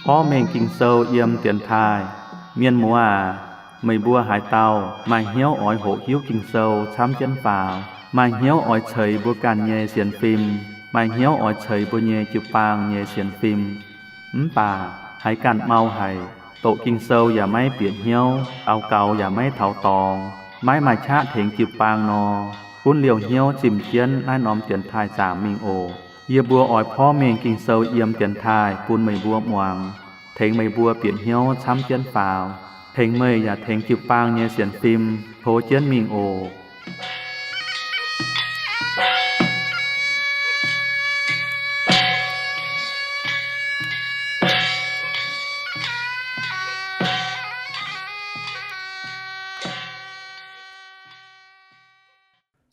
Porv mengh Ging-Sou yiem dienx taaih. Mienh muoz aac, meih mbuo haaix dauh maaih hnyouv oix hoqc hiuv Ging-Sou camv jienv faaux, maaih hnyouv oix ceix mbuo ganh nyei sienx fim, maaih hnyouv oix ceix mbuo nyei jiu-baang nyei sienx fim, mv baac haiz ganh mau haic, doqc Ging-Sou yaac maiv bieqc hnyouv, daux gaux yaac maiv taux dorngx, maiv maaih qaqv tengx jiu-baang nor, gunv liouh hnyouv zimh jienv naaiv norm dienx taaih zaangc mingh oc. Yie mbuo oix porv mengh Ging-Sou yiem dienx taaih bun meih mbuo muangx, tengx meih mbuo bieqc hnyouv camv jienv faaux, tengx meih yaac tengx jiu-baang nyei sienx fim tov jienv mingh oc.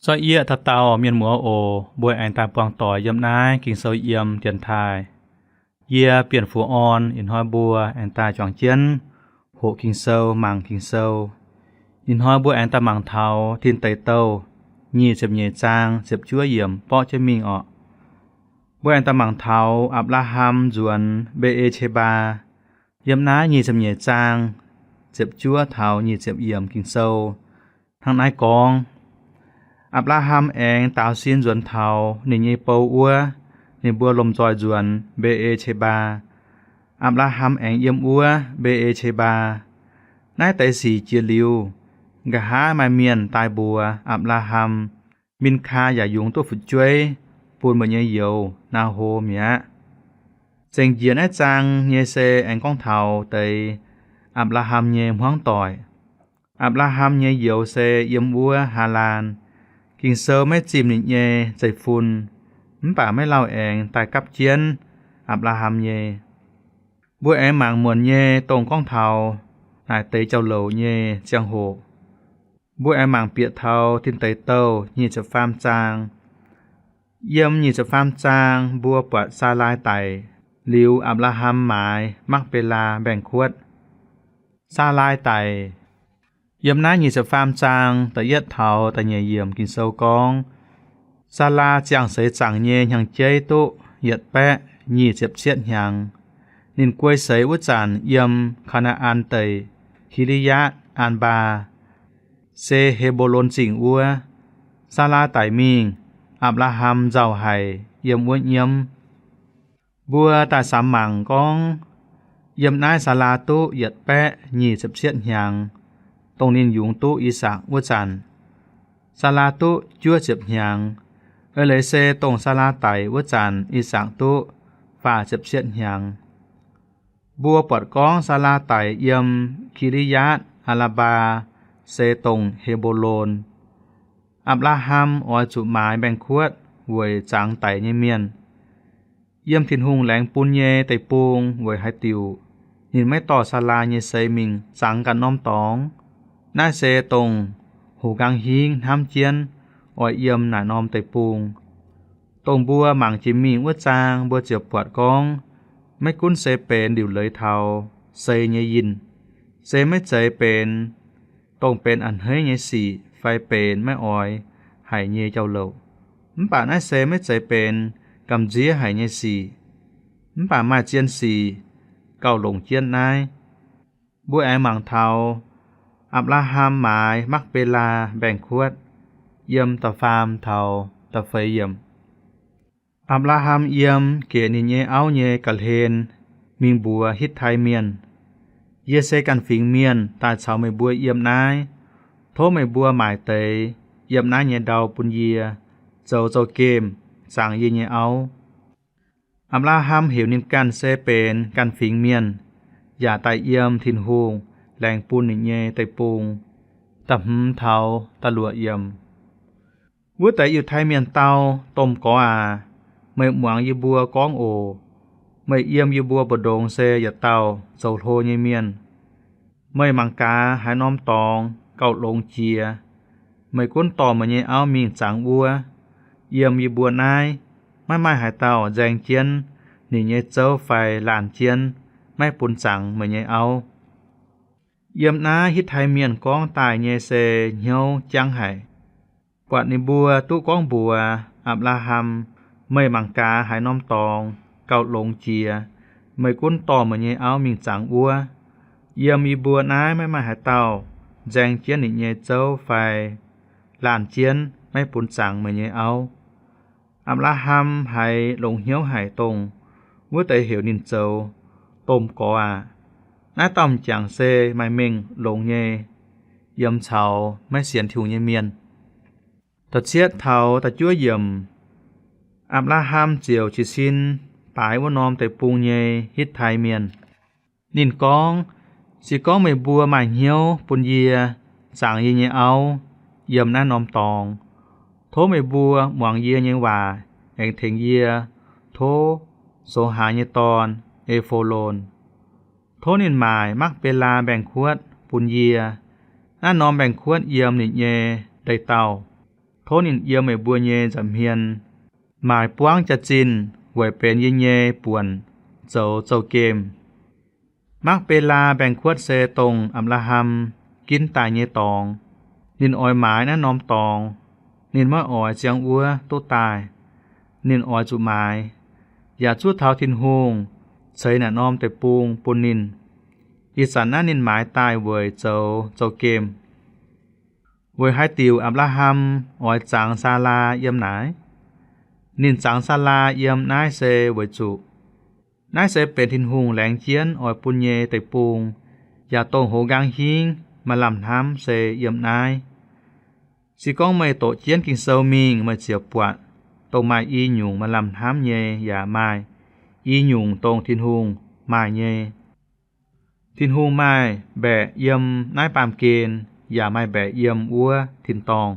Zorqv yieqv dauh dauh mienh muoz oc, mbuo aengx daaih buangh doic yiem naaiv Ging-Sou yiem dienx taaih. Yie Bienh Fuoz Orn ih hnoi mbuo aengx daaih juangc jienv hoqc Ging-Sou, mangc Ging-Sou. Ih hnoi mbuo aengx daaih mangc taux Tin Deic Douh nyic ziepc nyeic zaang ziepc juov yiemc borqv jienv mingh orqc. Mbuo aengx daaih mangc taux Apc^laa^ham nzuonx Mbe^e^qe^mbaa. Yiem naaiv nyic ziepc nyeic zaang ziepc juov taux nyic ziepc yiemc Ging-Sou hnangv naaiv gorngv, Apc^laa^ham aengx daaux sin nzuonx taux ninh nyei bou wuov, ninh mbuo lomh nzoih nzuonx Mbe^e^qe^mbaa. Apc^laa^ham aengx yiem wuov Mbe^e^qe^mbaa. Naaiv deix sic jiex liuz, nqa'haav maaih mienh daaih mbuox Apc^laa^ham, Min^kaa yaac yungz duqv fu'jueiv bun meih nyei youz, Naa^ho, mi'aqv. Zengc njiec naaiv zaang nyei se aengx gorngv taux deix Apc^laa^ham nyei hmuangv doic. Apc^laa^ham nyei youz se yiem wuov Haalaan. Ging-Sou maiv zimh ninh nyei zeiv-fun, mv baac maiv lauh aengx daaih gapv jienv Apc^laa^ham nyei. Mbuo aengx mangc muonc nyei dongh gorngv taux naaic deix jauv-louc nyei ziangh hoc. Mbuo aengx mangc bieqc taux Tin Deic Douh nyic ziepc faam zaang. Yiem nyic ziepc faam zaang mbuo buatc Saalai daic liuz, Apc^laa^ham maaiz Makv^be^laa mbaengx-kuotv. Saalai daic. Yiem naaiv nyic ziepc faam zaang da'yietv taux da'nyeic yiemc Ging-Sou gorngv, Saalaa ziangh seix zaangc nyei hnyangx-jeiv duqv yietc baeqv nyic ziepc cietv hnyangx. Ninh guei seix wuov zanc yiem Kaa^naa^an Deic, Ki^li^yaatv, Aan^mbaa, se He^mbo^lon Zingh wuov. Saalaa daic mingh, Apc^laa^ham nzauh haic yiem wuov nyiemv. Mbuo daaih samx mangc gorngv, yiem naaiv Saalaa duqv yietc baeqv nyic ziepc cietv hnyangx, dongh ninh yungz duqv I^sakc wuov zanc, Saalaa duqv juov ziepc hnyangx. Eix leiz se dongh Saalaa daic wuov zanc I^sakc duqv faah ziepc cietv hnyangx. Mbuo buatc gorngv Saalaa daic yiem Ki^li^yaatv Aa^laa^mbaa, se dongh He^mbo^lon. Apc^laa^ham oix zuqc maaiz mbaengx-kuotv weic zangx daic nyei mienh. Yiem Tin-Hungh laengz bun nyei deic-bung weic haaix diuc ninh maiv dorh Saalaa nyei seix mingh zangx ganh norm dorngx? Naaiv se dongh houx nqaang hingv hnamv jienv oix yiem naaic norm deic-bung. Dongh mbuo mangc jiex mingh wuov zaang mbuo ziouc buatc gorngv, maiv gunv se benx liuc leiz taux seix nyei yinh, se maiv zeiz benx dongh benx a'hneiv nyei sic fai benx maiv oix haic nyei jauv-louc. Mv baac naaiv se maiv zeiz benx gamh nziev haic nyei sic. Mv baac maaih zien sic gauh longc jienv naaiv. Mbuo aengx mangc taux Apc^laa^ham maaiz Makv^be^laa mbaengx-kuotv, yiem da'faam taux da'feix yiemc. Apc^laa^ham yiem gec ninh nyei auv nyei ga'hlen mingh mbuox Hitv^tai Mienh, Yie se ganh fingx mienh daaih caux meih mbuo yiem naaiv. Tov meih mbuo maaic deix yiem naaiv nyei ndau bun yie zoux zouv-gemh zangx yie nyei auv. Apc^laa^ham heuc ninh ganh se benx ganh fingx mienh, yaac daaih yiem Tin-Hungh laengz bun ninh nyei deic-bung. Da'hmz taux da'luoqc yiemc. Wuov deix Yiutai Mienh dau, Domh Gorx aac, meih muangx yie mbuo gorngv oc. Meih yiem yie mbuo mbu'ndongx se yietc dauh zoux hlo nyei mienh. Meih mangc gaax haaix norm dorngx gauh longx jiex, meih gunv dorh meih nyei auv mingh zangx wuov. Yiem yie mbuo naaiv maiv maaih haaix dauh nzaeng jienv ninh nyei zouv fai laanh jienv maiv bun zangx meih nyei auv. Yiem naaiv Hitv^tai Mienh gorngv daaih nyei se hnyouv jangv haic. Buatc ninh mbuo duqv gorngv mbuox Apc^laa^ham, Meih mangc gaax haaix norm dorngx gauh longx jiex, meih gunv dorh meih nyei auv mingh zangx wuov. Yiem yie mbuo naaiv maiv maaih haaix dauh nzaeng jienv ninh nyei zouv fai laanh jienv maiv bun zangx meih nyei auv. Apc^laa^ham haiz longx hnyouv haic dongh wuov deix heuc ninh zoux, Domh gorx aac, naaiv dauh m'jangc se maaih mengh longx nyei, yiem caux maiv sienx Tin-Hungh nyei mienh. Da'cietv taux da'juov yiemc, Apc^laa^ham ziouc jiez sin baaix wuov norm deic-bung nyei Hitv^tai Mienh. Ninh gorngv, Se gorngv meih mbuo maaih hnyouv bun yie zangx yie nyei auv yiem naaiv norm dorngx, tov meih mbuo muangx yie nyei waac aengx tengx yie tov soux haaix nyei dorn, E^fo^lon. Tov ninh maaic Makv^be^laa mbaengx-kuotv bun yie. Naaiv norm mbaengx-kuotv yiem ninh nyei deic-dauh. Tov ninh yiem meih mbuo nyei nza'hmien maaic buangv jaax-zinh weic benx yie nyei buonc zoux zouv-gemh. Makv^be^laa mbaengx-kuotv se dongh Apc^laa^ham ginv daaih nyei dorngx. Ninh oix maaiz naaiv norm dorngx. Ninh maiv oix ziangh wuov duqv daaih. Ninh oix zuqc maaiz, yaac zuov taux Tin-Hungh ceix naaic norm deic-bung bun ninh. Ih zanc naaiv ninh maaiz daaih weic zoux zouv-gemh. Weic haaix diuc Apc^laa^ham oix zangx Saalaa yiem naaic? Ninh zangx Saalaa yiem naaiv se weic zuqc naaiv se benx Tin-Hungh laengz jienv oix bun nyei deic-bung, yaac dongh hoz nqaang hingv maaih lamh hnamv se yiem naaiv. Se gorngv meih doqc jienv Ging-Sou mingh, meih ziouc buatc dongh maaih i nyungc maaih lamh hnamv nyei yaac maaih i nyungc dongh Tin-Hungh maaih nyei. Tin-Hungh maaih mbaeqc yiem naaiv baamh gen yaac maaih mbaeqc yiem wuov tin-dorngh.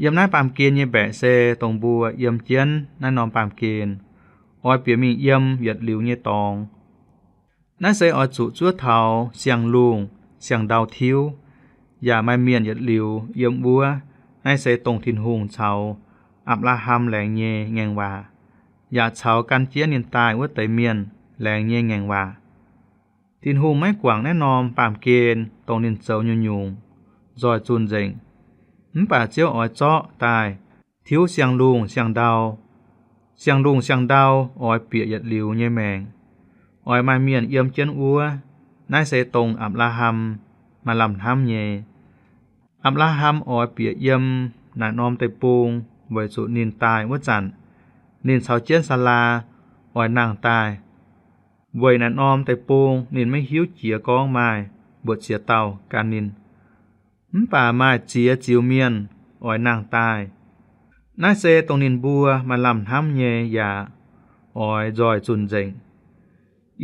Yiem naaiv baamh gen nyei mbaeqc se dongh mbuo yiem jienv naaiv norm baamh gen, oix bieqc mingh yiem yietc liuz nyei dorngx. Naaiv se oix zuqc zuov taux siang-lungh siang-ndau tiuv, yaac maaih mienh yietc liuz yiem wuov. Naaiv se dongh Tin-Hungh caux Apc^laa^ham laengz nyei ngaengc waac, yaac caux gan jienv ninh daaih wuov deix mienh laengz nyei ngaengc waac. Tin-Hungh maiv guangc naaiv norm baamh gen dongh ninh zoux nyungc-nyungc nzoih zunh nzengc. Mv baac Ziouv oix zorqv daaih tiuv siang-lungh siang-ndau. Siang-lungh siang-ndau oix bieqc yietc liuz nyei maengc, oix maaih mienh yiem jienv wuov. Naaiv se dongh Apc^laa^ham maaih lamh hnamv nyei. Apc^laa^ham oix bieqc yiem naaic norm deic-bung weic zuqc ninh daaih wuov zanc, ninh caux jienv Saalaa oix nangh daaih. Weic naaic norm deic-bung ninh maiv hiuv jiex gorngv maaih mbuoqc ziex dauh gan ninh, mv baac maaih ziex ziux mienh oix nangh daaih. Naaiv se dongh ninh mbuo maaih lamh hnamv nyei yaac oix nzoih zunh nzengc.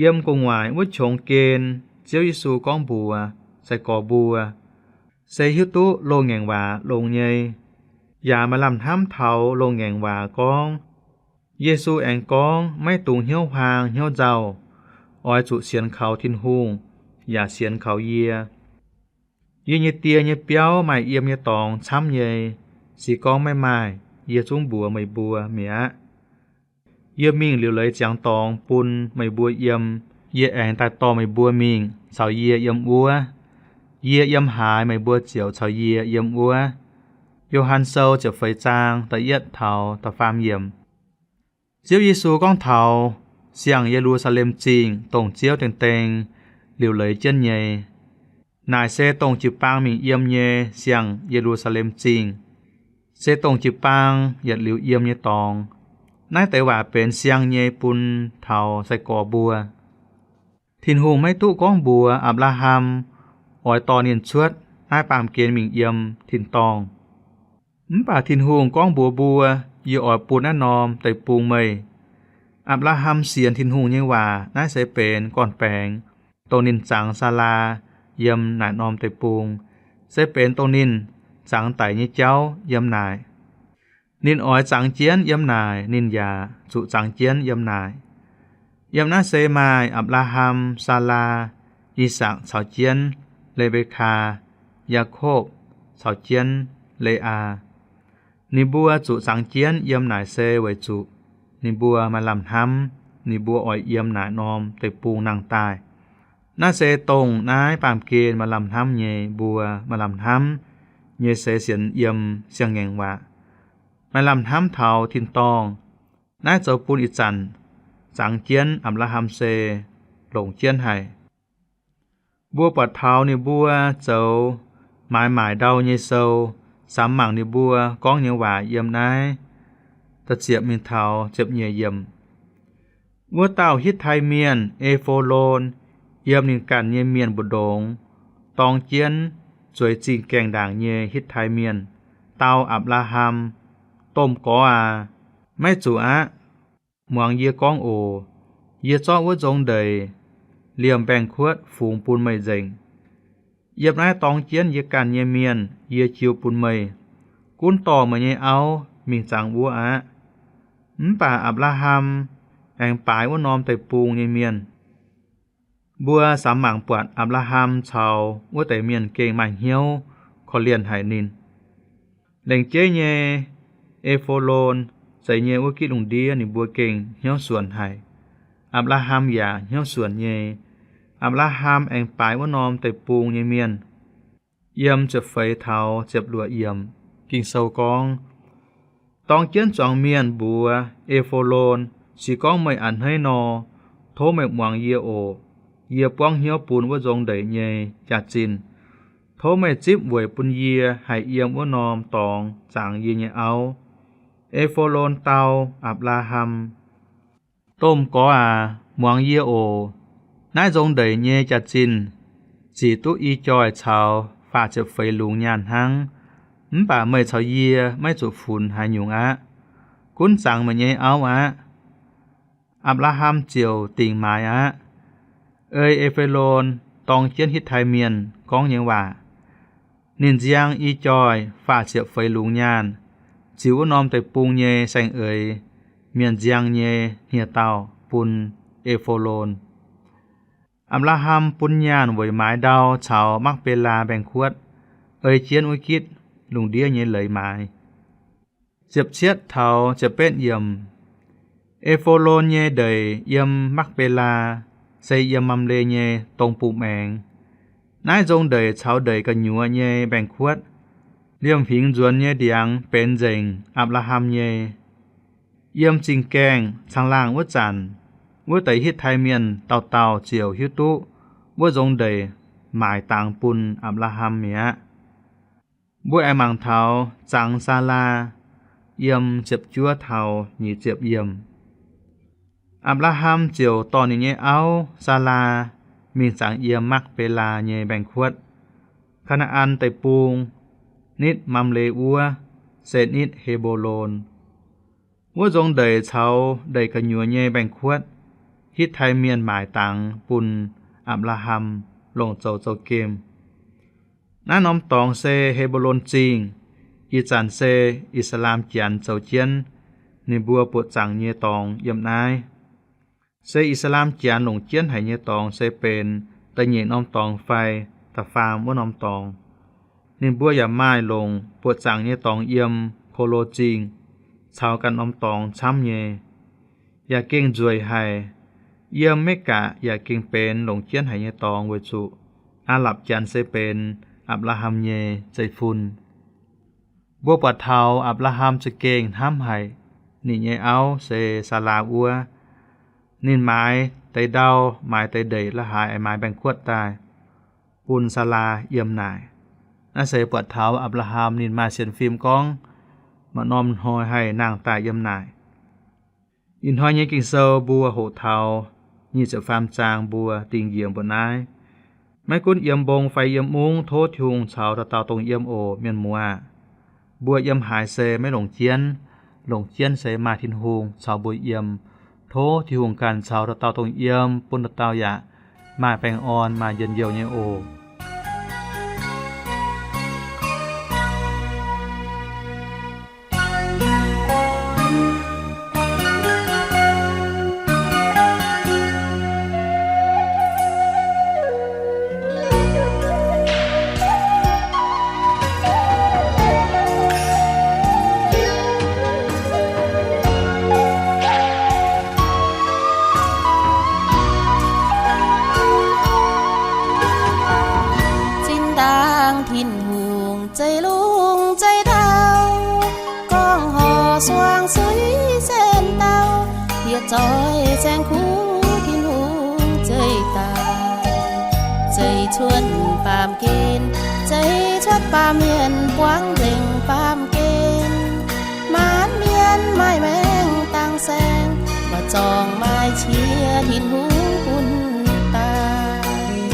Yiem gu'nguaaic wuov qongx gen, Ziouv Yesu gorngv mbuox sai-gorx mbuo, se hiuv duqv loz-ngaengc waac longx nyei, yaac maaih lamh hnamv taux loz-ngaengc waac gorngv. Yesu aengx gorngv, maiv dungx hnyouv huaang hnyouv nzauh, oix zuqc sienx kaux Tin-Hungh yaac sienx kaux yie. Yie nyei Die nyei biauv maaih yiem nyei dorngx camv nyei. Se gorngv maiv maaih, yie zungv mbuox meih mbuo mi'aqv. Yie mingh liuc leiz ziangx dorngx bun meih mbuo yiem. Yie aengx daaih dorh meih mbuo mingh caux yie yiem wuov. Yie yiem haaix, meih mbuo ziouc caux yie yiem wuov. Yo^han Sou ziepc feix zaang da'yietv taux da'faam yiemc. Ziouv Yesu gorngv taux siang-Ye^lu^saa^lem Zingh, dongh Ziouv dengh dengh liuc leiz jienv nyei. Naaic se dongh jiu-baang mingh yiem nyei siang-Ye^lu^saa^lem Zingh, se dongh jiu-baang yietc liuz yiem nyei dorngx. Naaiv deix waac benx siang nyei bun taux sai-gorx mbuo. Tin-Hungh maiv duqv gorngv mbuox Apc^laa^ham oix dorh ninh cuotv naaiv baamh gen mingh yiem tin-dorngh. Mv baac Tin-Hungh gorngv mbuox mbuo, Yie oix bun naaiv norm deic-bung meih. Apc^laa^ham sienx Tin-Hungh nyei waac. Naaiv se benx gorn-baengx dongh ninh zangx Saalaa yiem naaic norm deic-bung, se benx dongh ninh zangx daic nyei jauv yiem naaic. Ninh oix zangx jienv yiem naaic, ninh yaac zuqc zangx jienv yiem naaic. Yiem naaiv se maaih Apc^laa^ham, Saalaa, I^sakc caux jienv Le^mbe^kaa, Yaakopv caux jienv Le^aa. Ninh mbuo zuqc zangx jienv yiem naaic se weic zuqc ninh mbuo maaih lamh hnamv, ninh mbuo oix yiem naaic norm deic-bung nangh daaih. Naaiv se dongh naaiv baamh gen maaih lamh hnamv nyei mbuo maaih lamh hnamv, nyei seix sienx yiem siang-ngaengc waac. Maaih lamh hnamv taux tin-dorngh. Naaiv zoux bun ih zanc zangx jienv Apc^laa^ham se longc jienv haic. Mbuo buatc taux ninh mbuo zoux maaiz maaic ndau nyei sou, samx mangc ninh mbuo gorngv nyei waac yiem naaiv da'ziepc mingh taux ziepc nyeic yiemc. Wuov dauh Hitv^tai Mienh, E^fo^lon, yiem ninh ganh nyei mienh mbu'ndongx dorng jienv zueiz zingh gaengh ndaangc nyei Hitv^tai Mienh, dau Apc^laa^ham, Domh gorx aac, maiv zuqc aqv. Muangx yie gorngv oc. Yie zorqv wuov nzong ndeic liemh mbaengx-kuotv fungx bun meih nzengc. Yiem naaiv dorng jienv yie ganh nyei mienh yie jiu bun meih. Gunv dorh meih nyei auv mingh zangx wuov aqv. Mv baac Apc^laa^ham aengx baaix wuov norm deic-bung nyei mienh. Mbuo samx mangc buatc Apc^laa^ham caux wuov deix mienh gengh maaih hnyouv korv-lienh haic ninh. Lengc jeiv nyei, E^fo^lon, zeiz nyei wuov gitv lungh ndiev ninh mbuo gengh hnyouv suonc haic. Apc^laa^ham yaac hnyouv suonc nyei. Apc^laa^ham aengx baaix wuov norm deic-bung nyei mienh. Yiem ziepc feix taux ziepc luoqc yiemc, Ging-Sou gorngv, dorng jienv zuangx mienh mbuox E^fo^lon, Se gorngv meih a'hneiv nor, tov meih muangx yie oc. Yie buangv hnyouv bun wuov nzong ndeic nyei jaax-zinh. Tov meih zipv weic bun yie haih yiem wuov norm dorngx zangx yie nyei auv. E^fo^lon dau Apc^laa^ham, Domh gorx aac, muangx yie oc. Naaiv nzong ndeic nyei jaax-zinh zic duqv i joih caux faah ziepc feix lungz nyaanh hnangv. Mv baac meih caux yie maiv zuqc funx haaix nyungc aqv. Gunv zangx meih nyei auv aqv. Apc^laa^ham ziouc dingc maaiz aqv. Ei E^fe^lon dorng jienv Hitv^tai Mienh gorngv nyei waac. Ninh nziang i joih faah ziepc feix lungz nyaanh, ziux wuov norm deic-bung nyei saeng-eix, mienh nziang nyei hniev-daauh bun E^fo^lon. Apc^laa^ham bun nyaanh weic maaiz ndau caux Makv^be^laa mbaengx-kuotv, ei jienv wuov gitv lungh ndiev nyei leiz maaiz. Ziepc cietv taux ziepc betv yiemc. E^fo^lon nyei ndeic yiem Makv^be^laa, se yiem Mamle nyei dong buh maengx. Naaiv nzong ndeic caux ndeic gu'nyuoz nyei mbaengx-kuotv, liemh huingx nzuonx nyei ndiangx benx nzengc Apc^laa^ham nyei. Yiem zingh gaengh caangh laangh wuov zanc, wuov deix Hitv^tai Mienh dauh dauh ziouc hiuv duqv wuov nzong ndeic maaic dangx bun Apc^laa^ham mi'aqv. Mbuo aengx mangc taux zangx Saalaa, yiem ziepc juov taux nyic ziepc yiemc. Apc^laa^ham ziouc dorh ninh nyei auv, Saalaa, mingh zangx yiem Makv^be^laa nyei mbaengx-kuotv, Kaa^naa^an Deic-Bung, nitv Mamle wuov, se nitv He^mbo^lon. Wuov nzong ndeic caux ndeic gu'nyuoz nyei mbaengx-kuotv, Hitv^tai Mienh maaic dangx bun Apc^laa^ham longc zoux zouv-gemh. Naaiv norm dorngx se He^mbo^lon Zingh, ih zanc se I^saa^laa^m Janx zoux jienv. Ninh mbuo buoqc zaangc nyei dorngx yiem naaiv. Se I^saa^laa^m Janx longc jienv haic nyei dorngx se benx da'nyeic norm dorngx fai da'faam wuov norm dorngx. Ninh mbuo yaac maaih longc buoqc zaangc nyei dorngx yiem Ko^lo Zingh caux ganh norm dorngx camv nyei, yaac gengh nzueic haic. Yiem Mekv^gatc yaac gengh benx longc jienv haic nyei dorngx weic zuqc Aa^lapc Janx se benx Apc^laa^ham nyei zeiv-fun. Mbuo buatc taux Apc^laa^ham za'gengh hnamv haic ninh nyei auv se Saalaa wuov. Ninh maaiz deix ndau, maaiz deix ndeic, la'haaix aengx maaiz mbaengx-kuotv daaih bun Saalaa yiem naaic. Naaiv se buatc taux Apc^laa^ham ninh maaih sienx fim gorngv maaih norm hnoi haih nangh daaih yiem naaic. Ih hnoi nyei Ging-Sou mbuo hoqc taux nyic ziepc faam zaang mbuo dingh njiec mbuoqc naaiv, maiv gunv yiem mbong fai yiem mungv, tov Tin-Hungh caux dauh dauh dongh yiem oc, mienh muoz aah. Mbuo yiem haaix se maiv longc jienv, longc jienv se maaih Tin-Hungh caux mbuo yiem. Tov Tin-Hungh ganh caux dauh dauh dongh yiem, bun dauh dauh yaac maaih baengh orn, maaih njien-youh nyei oc. Suangx suiv sen dauh, yietc zoih saeng-kuv Tin-Hungh zeiv daaih, zeiv cuotv baamh gen, zeiv cuotv baamh mienh buangv nzengc baamh gen. Maanc mienh maaih maengc dangh saeng, mbu'zorng maaih qiex Tin-Hungh bun daaih.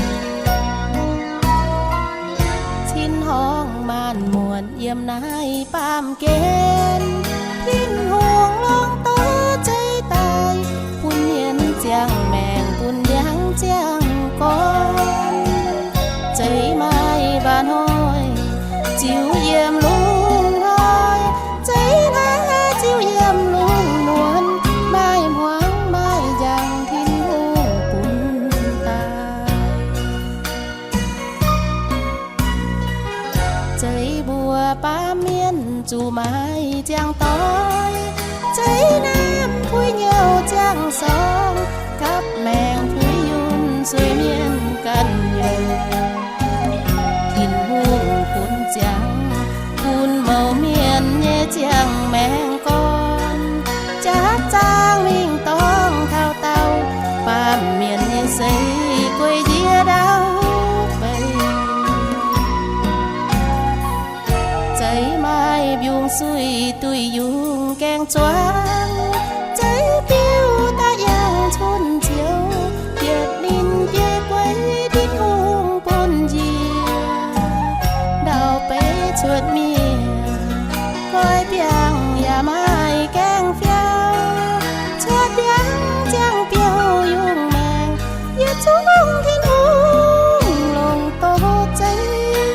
Cin-horngh maanc muotc yiem naaiv baamh gen, Tin-Hungh longx doqc zeiv daaih, bun mienh ziangh maengc, bun ndiangx ziangh gorn. Zeiv maaih mba'hnoi, ziux yiem lungh hnoi, zeiv naaiv ziux yiem lungh muonz, maaih hmuangx maaih njang Tin-Hungh bun daaih. Zeiv mbuo baamh mienh zuqc maaih ziangh doix, zeiv naamh puix nyouh ziangh sorng, gapv maengx puix yunh sueih mienh ganh nyouh. Tin-Hungh funx ziangx bun mouz mienh nyei ziangh maengc gorn, jaav zaangv mingh dorngx taux daauh, baamh mienh nyei seix guei njiec ndau beiv. Zeiv maaih mbiungc suiv duih yungz gaengh zuangx, zeiv biuv daaih yangh cuotv ciouv, yietc ninh biei guei Tin-Hungh bun njiec. Ndau beiv cuotv mienh, nqoi biangh yaac maaih gaengh fiau, cuotv ndiangx ziangh biouv yungz maengc, yietc zungv Tin-Hungh longc doqc zeiv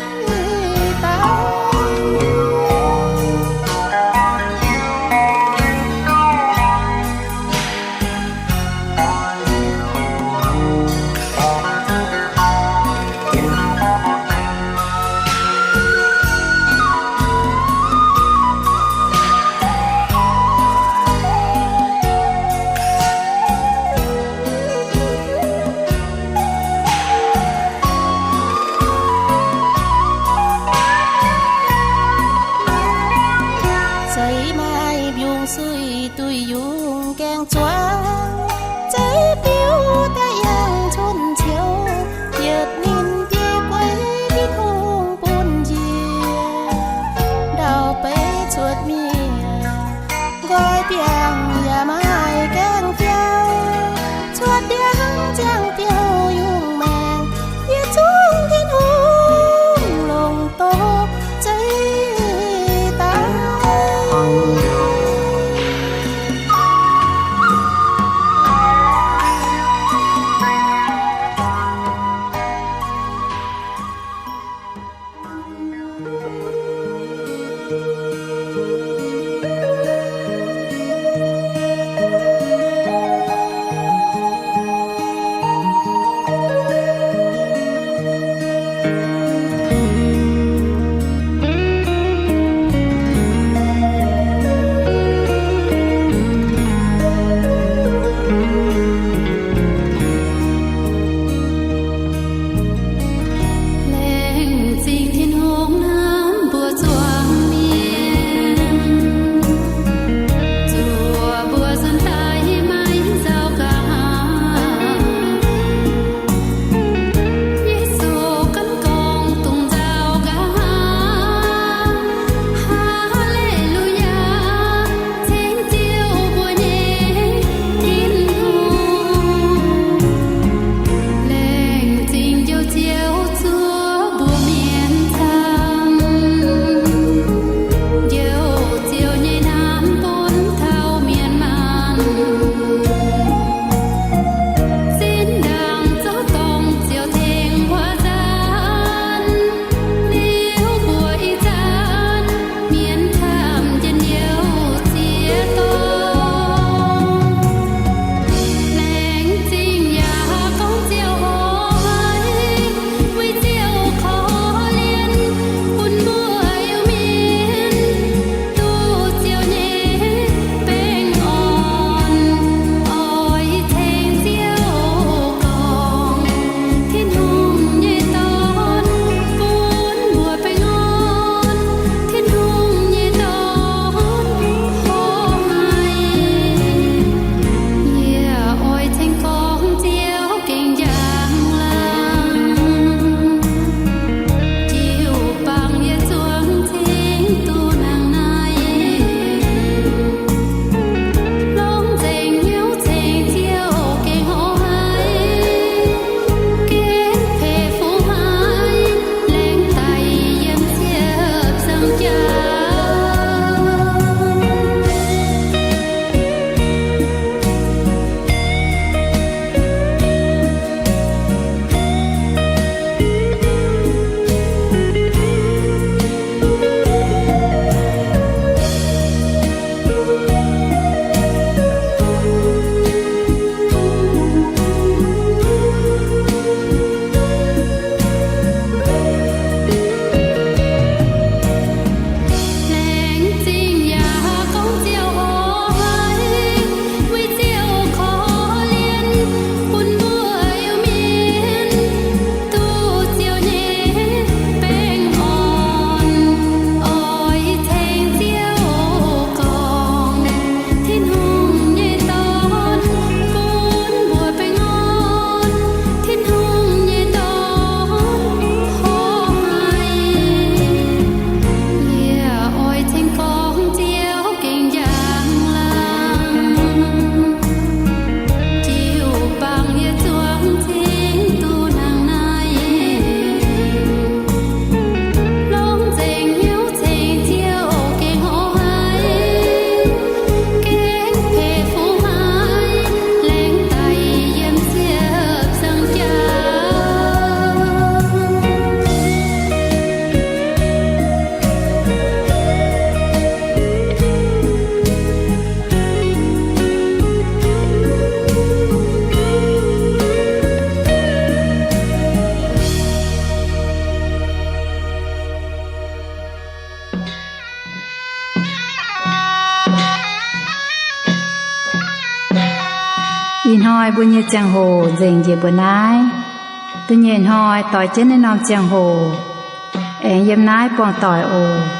daaih. Zeiv maaih mbiungc suiv duih yungz gaengh zuangx, zeiv biuv daaih yangh cuotv ciouv, yietc ninh biei guei Tin-Hungh bun njiec. Ndau beiv cuotv mienh, nqoi biangh yaac maaih gaengh fiau, cuotv ndiangx ziangh biouv yungz maengc, yietc zungv Tin-Hungh longc doqc zeiv daaih. Ih hnoi mbuo nyei ziangh hoc nzengc njiec mbuo naaiv. Da'nyeic hnoi doix jienv naaiv norm ziangh hoc, aengx yiem naaiv buangh doic oc.